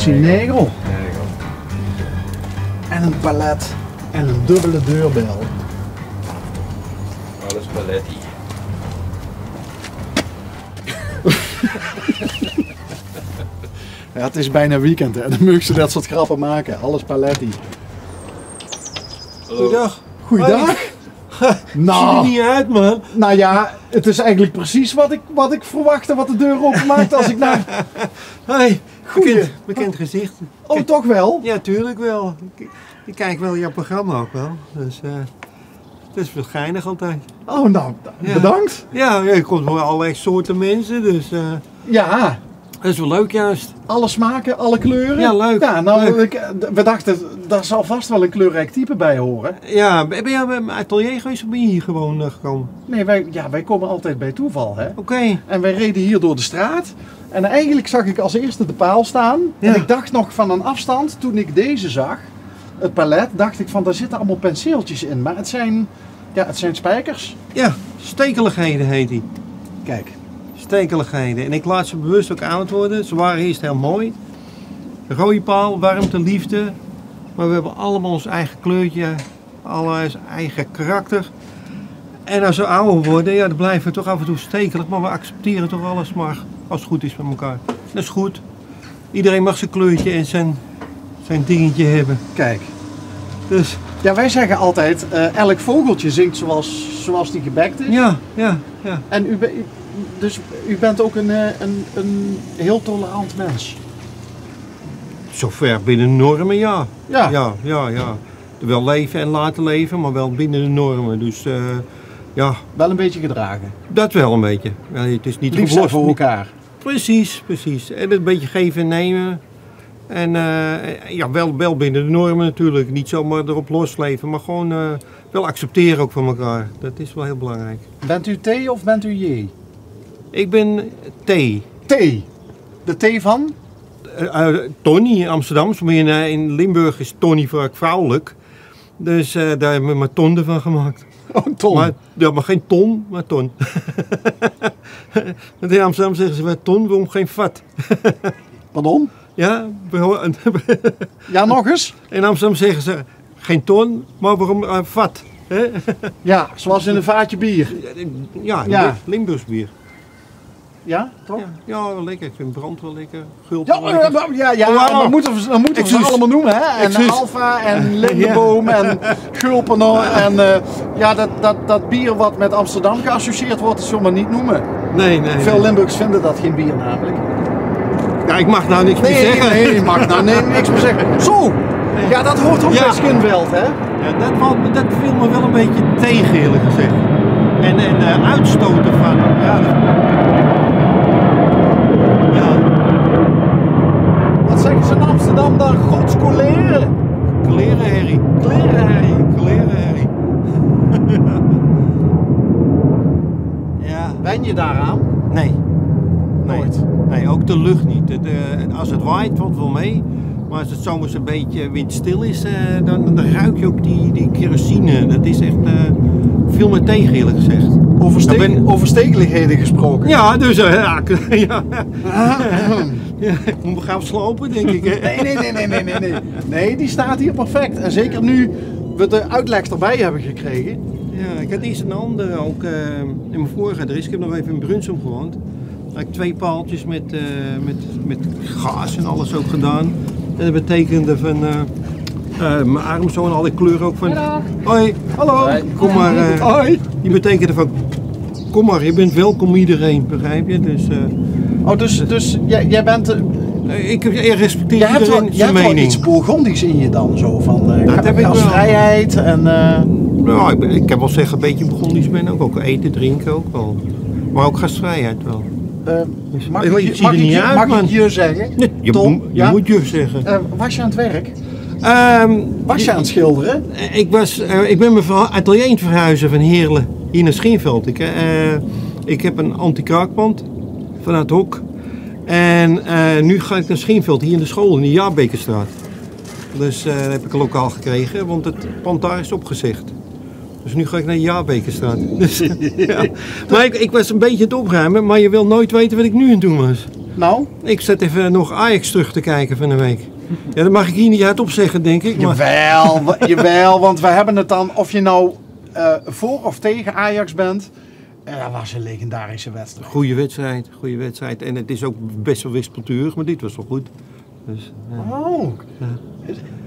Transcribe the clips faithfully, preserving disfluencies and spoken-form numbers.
Negel. En een palet. En een dubbele deurbel. Alles paletti. Ja, het is bijna weekend, hè. Dan mogen ze dat soort grappen maken. Alles paletti. Hallo. Goeiedag. Goeiedag. Nou. Ziet er niet uit, man. Nou ja, het is eigenlijk precies wat ik, wat ik verwachtte wat de deur openmaakt als ik naar... Hey, goeie. Bekend, bekend gezicht. Oh, toch wel? Ja, tuurlijk wel. Ik, ik kijk wel jouw programma ook wel. Dus eh, het is wel geinig altijd. Oh, nou, bedankt. Ja, ja, je komt voor allerlei soorten mensen, dus eh, ja. Dat is wel leuk juist. Alle smaken, alle kleuren? Ja, leuk. Ja, nou, leuk. Ik, eh, we dachten, daar zal vast wel een kleurrijk type bij horen. Ja, ben, ben je bij mijn atelier geweest of ben je hier gewoon eh, gekomen? Nee, wij, ja, wij komen altijd bij toeval, hè? Oké. En wij reden hier door de straat. En eigenlijk zag ik als eerste de paal staan. Ja. En ik dacht nog van een afstand, toen ik deze zag, het palet, dacht ik van, daar zitten allemaal penseeltjes in. Maar het zijn, ja, het zijn spijkers. Ja, stekeligheden heet die. Kijk. Stekeligheden. En ik laat ze bewust ook aan het worden. Ze waren eerst heel mooi. Rode paal, warmte, liefde. Maar we hebben allemaal ons eigen kleurtje. Alles eigen karakter. En als we ouder worden, ja, dan blijven we toch af en toe stekelig, maar we accepteren toch alles maar als het goed is met elkaar. Dat is goed. Iedereen mag zijn kleurtje en zijn, zijn dingetje hebben. Kijk. Dus. Ja, wij zeggen altijd, eh, elk vogeltje zingt zoals, zoals die gebekt is. Ja, ja, ja. En u, be- u- dus u bent ook een, eh, een, een heel tolerant mens. Zover binnen de normen, ja. Ja. Ja, ja, ja. Wel leven en laten leven, maar wel binnen de normen. Dus eh, ja. Wel een beetje gedragen. Dat wel een beetje. Ja, het is niet... Lief zijn voor elkaar. Precies, precies. En een beetje geven en nemen. En eh, ja, wel, wel binnen de normen natuurlijk. Niet zomaar erop losleven, maar gewoon eh, wel accepteren ook van elkaar. Dat is wel heel belangrijk. Bent u T of bent u J? Ik ben T. T. De T van? Eh, eh, Tony in Amsterdam. Maar in, eh, in Limburg is Tony vaak vrouwelijk. Dus eh, daar hebben we maar Ton ervan gemaakt. Oh, Ton. Maar, ja, maar geen ton, maar Ton. Want in Amsterdam zeggen ze maar Ton, waarom geen vat? Pardon? Ja, we horen- Ja, nog eens? In Amsterdam zeggen ze geen ton, maar waarom eh, vat? Hè? Ja, zoals in een vaatje bier. Ja, ja. Lim- Limburgs bier. Ja, toch? Ja, ja, wel lekker. Ik vind brand wel lekker. Gulp wel lekker. Ja, ja, ja, oh, wauw. Dan moeten we ze, dan moeten we ze allemaal noemen, hè? En Alfa en Lindeboom en Gulpener. En eh, ja, dat, dat, dat bier wat met Amsterdam geassocieerd wordt, dat zullen we niet noemen. Nee, nee. Veel Limburgers vinden dat geen bier namelijk. Ja, ik mag nou niks meer zeggen. Nee, nee, je mag nou nee, niks meer zeggen. Zo, ja, dat hoort ook bij Schinveld, hè? Ja, dat, valt, dat viel me wel een beetje tegen, eerlijk gezegd. En, en eh, uitstoten van. Ja, dat- ja. Wat zeggen ze in Amsterdam dan? Godskoleren? Klerenherrie. Klerenherrie. Klerenherrie. Ja. Wen je daaraan? Nee. Nee. Nooit? Nee, ook de lucht niet. Het, eh, als het waait, valt het wel mee. Maar als het zomers een beetje windstil is, eh, dan, dan ruik je ook die, die kerosine. Dat is echt eh, veel meer tegen, eerlijk gezegd. Over, ste- over stekeligheden gesproken. Ja, dus eh, ja, ja. Ja, ik moet gaan slapen, denk ik. Hè? Nee, nee, nee, nee, nee, nee, nee. Nee, die staat hier perfect. En zeker nu we de uitleg erbij hebben gekregen. Ja, ik had eerst een andere ook eh, in mijn vorige adres. Ik heb nog even in Brunssum gewoond. Had ik twee paaltjes met, eh, met, met gaas en alles ook gedaan. En dat betekende van eh, eh, mijn arm zo en alle kleuren ook van. Hoi, hallo. Hoi. Kom maar. Eh, hoi. Die betekende van: kom maar, je bent welkom, iedereen, begrijp je? Dus eh, oh, dus, dus jij, jij bent eh, eh, ik respecteer iedereen zijn mening. Je hebt wel iets Bourgondisch in je dan, zo van eh, dat heb ik wel. Gastvrijheid en eh, ja, ik, ben, ik heb wel zeggen een beetje Bourgondisch ben ook. Ook eten, drinken ook wel. Maar ook gastvrijheid wel. Eh, mag ik, je, mag ik je zeggen? Nee, je, moet, je moet je zeggen. Eh, was je aan het werk? Ehm, was je aan het schilderen? Ik, was, eh, ik ben mijn atelier aan het verhuizen van Heerlen hier naar Schinveld. Ik, eh, ik heb een anti-kraakpand vanuit Hok. En eh, nu ga ik naar Schinveld, hier in de school, in de Jaap Bekerstraat. Dus eh, dat heb ik een lokaal gekregen, want het pand daar is opgezegd. Dus nu ga ik naar de Jaap Bekerstraat. Dus, ja. Maar ik, ik was een beetje aan het opruimen, maar je wil nooit weten wat ik nu aan het doen was. Nou? Ik zit even nog Ajax terug te kijken van de week. Ja, dat mag ik hier niet hardop zeggen, denk ik. Maar... Jawel, wa- jawel, want we hebben het dan, of je nou eh, voor of tegen Ajax bent. Eh, dat was een legendarische wedstrijd. Goede wedstrijd, goede wedstrijd. En het is ook best wel wispelturig, maar dit was wel goed. Dus, ja. Oh. Ja.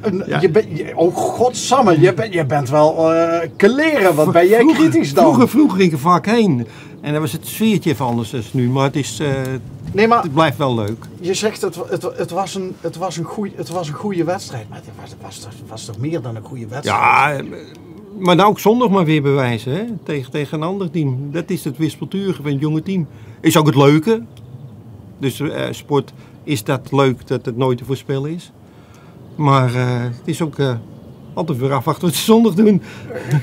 Een- Ja. Je bent, je- oh, godsamme, je, bent- je bent wel eh kleren. Wat ben jij Vroeger- kritisch dan? Vroeger, vroeger ging ik er vaak heen. En dan was het sfeertje even anders dan nu. Maar het is, eh, Nee, maar het blijft wel leuk. Je zegt het, het, het, was een, het, was een goeie, het was een goede wedstrijd. Maar het was, het was, toch- was toch meer dan een goede wedstrijd? Ja, maar nou ook zondag maar weer bewijzen, hè? Tegen, tegen een ander team. Dat is het wispelturige van het jonge team. Is ook het leuke. Dus eh, sport is dat leuk dat het nooit te voorspellen is. Maar eh, het is ook eh, altijd weer afwachten wat ze zondag doen.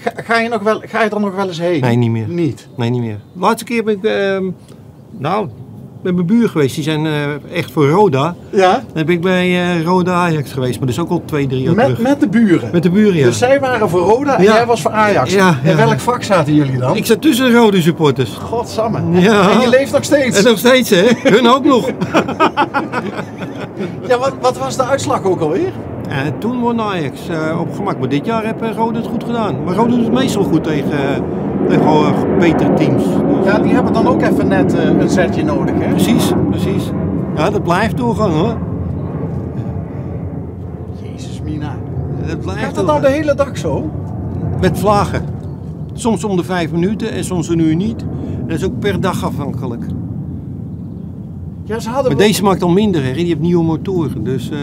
Ga, ga, je nog wel, ga je dan nog wel eens heen? Nee, niet meer. Niet? Nee, niet meer. De laatste keer ben ik, ehm, nou, met mijn buur geweest. Die zijn eh, echt voor Roda. Ja? Dan ben ik bij eh, Roda Ajax geweest, maar dat is ook al twee, drie jaar Met, terug. Met de buren? Met de buren, ja. Dus zij waren voor Roda en Ja. jij was voor Ajax. Ja, En ja. welk vak zaten jullie dan? Ik zat tussen de Roda supporters. Godsamme. Ja. En je leeft nog steeds? En nog steeds, hè? Hun ook nog. Ja, wat, wat was de uitslag ook alweer? Eh, toen won Ajax eh, op gemak, maar dit jaar heeft eh, Roda het goed gedaan. Maar Roda doet het meestal goed tegen, eh, tegen eh, betere teams. Dus, Ja, die hebben dan ook even net eh, een zetje nodig, hè? Precies, precies. Ja, dat blijft doorgaan, hoor. Jezus, Mina. Dat blijft Gaat dat nou doorgaan. de hele dag zo? Met vlagen. Soms om de vijf minuten en soms een uur niet. En dat is ook per dag afhankelijk. Ja, ze hadden Maar wel- deze maakt al minder herrie. Die heeft nieuwe motoren. Dus, eh,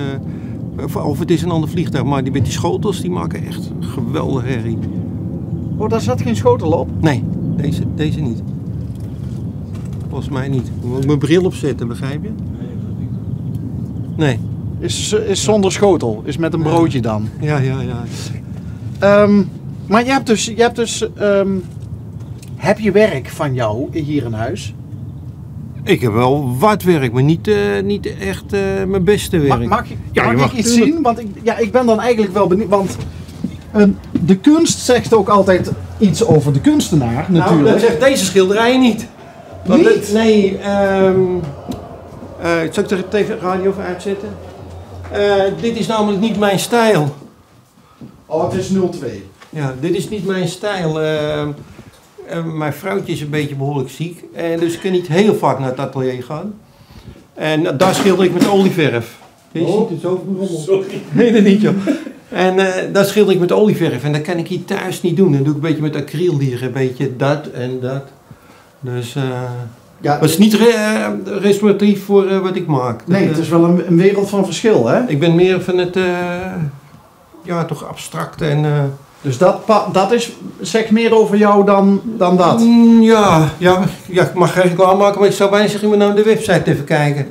of, of het is een ander vliegtuig, maar die met die schotels, die maken echt geweldig herrie. Oh, daar zat geen schotel op? Nee, deze, deze niet. Volgens mij niet. Moet ik mijn bril opzetten, begrijp je? Nee. Is, is zonder schotel, is met een broodje dan. Ja, ja, ja. Ehm, maar je hebt dus, je hebt dus ehm, heb je werk van jou hier in huis? Ik heb wel wat werk, maar niet, eh, niet echt eh, mijn beste werk. Ma- mag ik, Ja, mag je ik mag iets natuurlijk. zien? Want ik, ja, ik ben dan eigenlijk wel benieuwd. Want een, de kunst zegt ook altijd iets over de kunstenaar, Nou, natuurlijk. Dat zegt deze schilderij niet. Want Niet? Het- nee, ehm eh, zal ik er even radio voor uitzetten? Eh, dit is namelijk niet mijn stijl. Oh, het is nul twee. Ja, dit is niet mijn stijl. Eh, eh, mijn vrouwtje is een beetje behoorlijk ziek. En dus ik kan niet heel vaak naar het atelier gaan. En daar schilder ik met olieverf. Je Oh. ziet het zo van rommel. Sorry. Nee, dat niet, joh. En eh daar schilder ik met olieverf. En dat kan ik hier thuis niet doen. Dan doe ik een beetje met acryl hier. Een beetje dat en dat. Dus eh Ja. dat is niet re- eh, representatief voor eh, wat ik maak. Nee, Dat, het eh, is wel een, een wereld van verschil, hè? Ik ben meer van het, eh, ja, toch abstract en eh, Dus dat, pa- dat is, zegt meer over jou dan, dan dat? Mm, ja, ja, ja, ik mag geen reclame maken, maar ik zou bijna zeggen, je moet naar de website even kijken.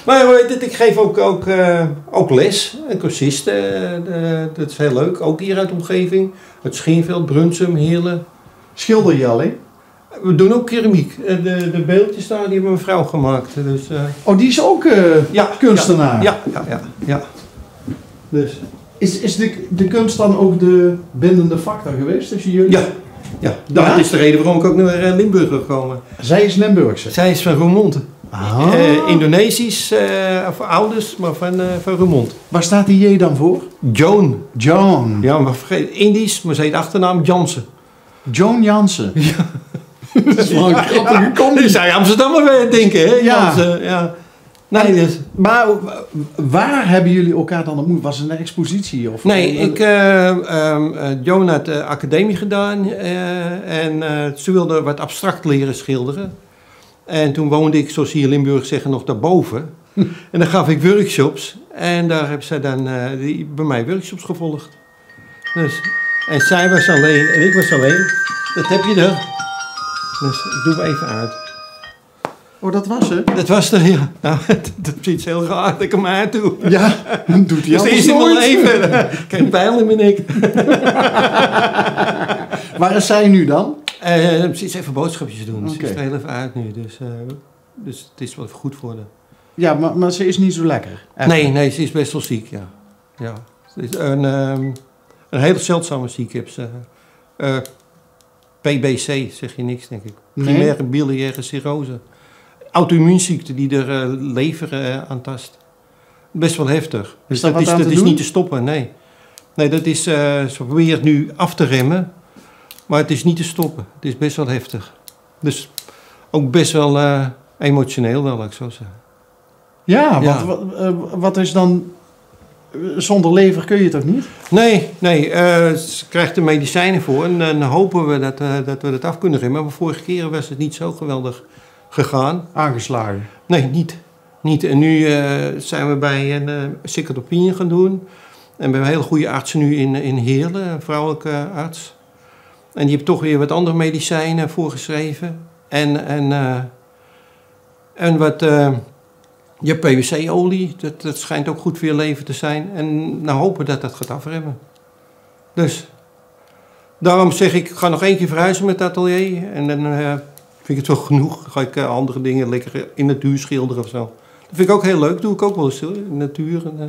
Maar hoe heet het, ik geef ook, ook, eh, ook les, en cursisten, eh, dat is heel leuk, ook hier uit de omgeving. Het Schinveld, Brunssum, Heerlen. Schilder je alleen? We doen ook keramiek. Eh, De, de beeldjes daar, die hebben we vrouw gemaakt. Dus, eh, Oh, die is ook eh, ja, kunstenaar? Ja, ja, ja, ja. Dus. Is, is de, de kunst dan ook de bindende factor geweest tussen jullie? Ja, ja. Dat Ja? is de reden waarom ik ook naar eh, Limburg wil komen. Zij is Limburgse? Zij is van Roermond. Ah. Eh, Indonesisch, eh, of ouders, maar van, eh, van Roermond. Waar staat die J dan voor? Joan. Joan. Ja, maar vergeet, Indisch, maar ze heeft achternaam Jansen. Joan Jansen. Ja. Dat is wel een grappige combi. Zou je Amsterdammer weer denken, hè? Ja. Jansen, ja. Nee, dus. Maar waar hebben jullie elkaar dan ontmoet? Was het een expositie? Of Nee, een- ik, eh, ehm, eh, Joan had eh, academie gedaan eh, en eh, ze wilde wat abstract leren schilderen. En toen woonde ik, zoals ze hier in Limburg zeggen, nog daarboven. En dan gaf ik workshops en daar heeft zij dan eh, die, bij mij workshops gevolgd. Dus, en zij was alleen en ik was alleen. Dat heb je er. Dus ik doe hem even uit. Oh, dat was ze? Dat was er, ja. Nou, dat, dat is iets heel raar dat ik hem aan doe. Ja, doet hij Dus anders is in mijn nooit. leven. Ik heb pijl in mijn nek. Waar is zij nu dan? Eh, ze is even boodschapjes doen. Ze Oké. is er heel even uit nu. Dus, eh, dus het is wel even goed voor de... Ja, maar, maar ze is niet zo lekker. Echt. Nee, nee, ze is best wel ziek, ja. Ja. Het is een, ehm, een hele zeldzame ziek, heb ze. Eh, P B C, zeg je niks, denk ik. Nee. Primaire biliaire cirrose. auto-immuunziekte die de eh, lever eh, aantast. Best wel heftig. Dus dat, is, dat is niet te stoppen, nee. Nee, dat is, eh, ze proberen het nu af te remmen, maar het is niet te stoppen. Het is best wel heftig. Dus ook best wel eh, emotioneel, wel, laat ik zo zeggen. Ja, ja. Wat, wat, eh, wat is dan... Zonder lever kun je toch niet? Nee, nee. Eh, ze krijgt er medicijnen voor en dan hopen we dat, eh, dat we het af kunnen remmen. Maar vorige keren was het niet zo geweldig gegaan. Aangeslagen? Nee, niet. niet. En nu eh, zijn we bij een eh, cyclotropine gaan doen. En we hebben hele goede artsen nu in, in Heerlen, een vrouwelijke arts. En die heeft toch weer wat andere medicijnen voorgeschreven. En, en, eh, en wat eh, je P W C-olie, dat, dat schijnt ook goed voor je lever te zijn. En nou hopen we dat dat gaat afremmen. Dus daarom zeg ik, ik ga nog één keer verhuizen met het atelier. En dan eh, vind ik het wel genoeg. Dan ga ik eh, andere dingen lekker in natuur schilderen of zo. Dat vind ik ook heel leuk, doe ik ook wel eens hoor, in natuur. En, eh,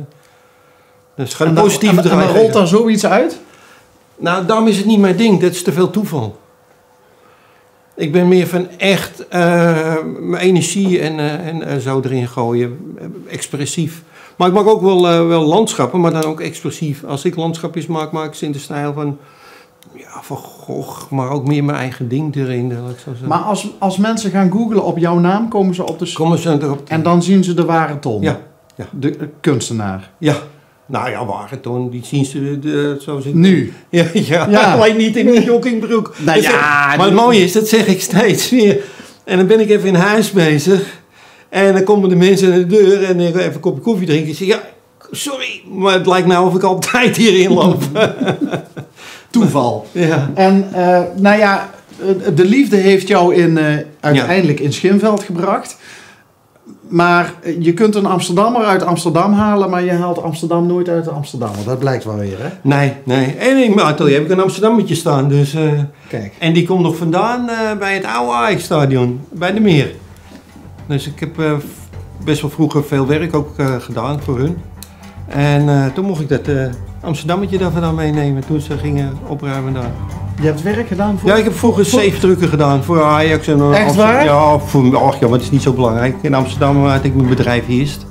dus ga En een dan, positieve en, en draai dan rolt geven. Daar zoiets uit? Nou, daarom is het niet mijn ding. Dat is te veel toeval. Ik ben meer van echt eh, mijn energie en, eh, en, en zo erin gooien. Eh, Expressief. Maar ik maak ook wel, eh, wel landschappen, maar dan ook expressief. Als ik landschapjes maak, maak ik ze in de stijl van, ja, van Gogh, maar ook meer mijn eigen ding erin, laat ik zo zeggen. Maar als, als mensen gaan googlen op jouw naam, komen ze op de... s- Komen ze erop. En dan zien ze de ware Ton. Ja, ja. De eh, kunstenaar. Ja. Nou ja, ware Ton, die zien ze de, zo zit Nu. Ja, ja. Ja. Alleen niet in een joggingbroek. Nou Dat ja, zeg- maar het mooie is, dat zeg ik steeds weer. En dan ben ik even in huis bezig. En dan komen de mensen aan de deur en ik even een kopje koffie drinken. Ik zeg, ja, sorry, maar het lijkt nou of ik altijd hierin loop. Toeval. Ja. En eh, nou ja, eh, de liefde heeft jou in, eh, uiteindelijk in Schinveld gebracht. Maar eh, je kunt een Amsterdammer uit Amsterdam halen, maar je haalt Amsterdam nooit uit de Amsterdammer. Dat blijkt wel weer, hè? Nee, nee. En in mijn atelier heb ik een Amsterdammetje staan. Dus, eh, Kijk. En die komt nog vandaan eh, bij het oude Ajax-stadion, bij de Meer. Dus ik heb eh, best wel vroeger veel werk ook eh, gedaan voor hun. En eh, toen mocht ik dat eh, Amsterdammetje daar vandaan meenemen toen ze gingen opruimen daar. Je hebt werk gedaan voor... Ja, ik heb vroeger zeefdrukken gedaan voor Ajax. En, eh, Echt Amsterdam- waar? Ja, voor, ach ja, maar het is niet zo belangrijk. In Amsterdam had ik mijn bedrijf eerst.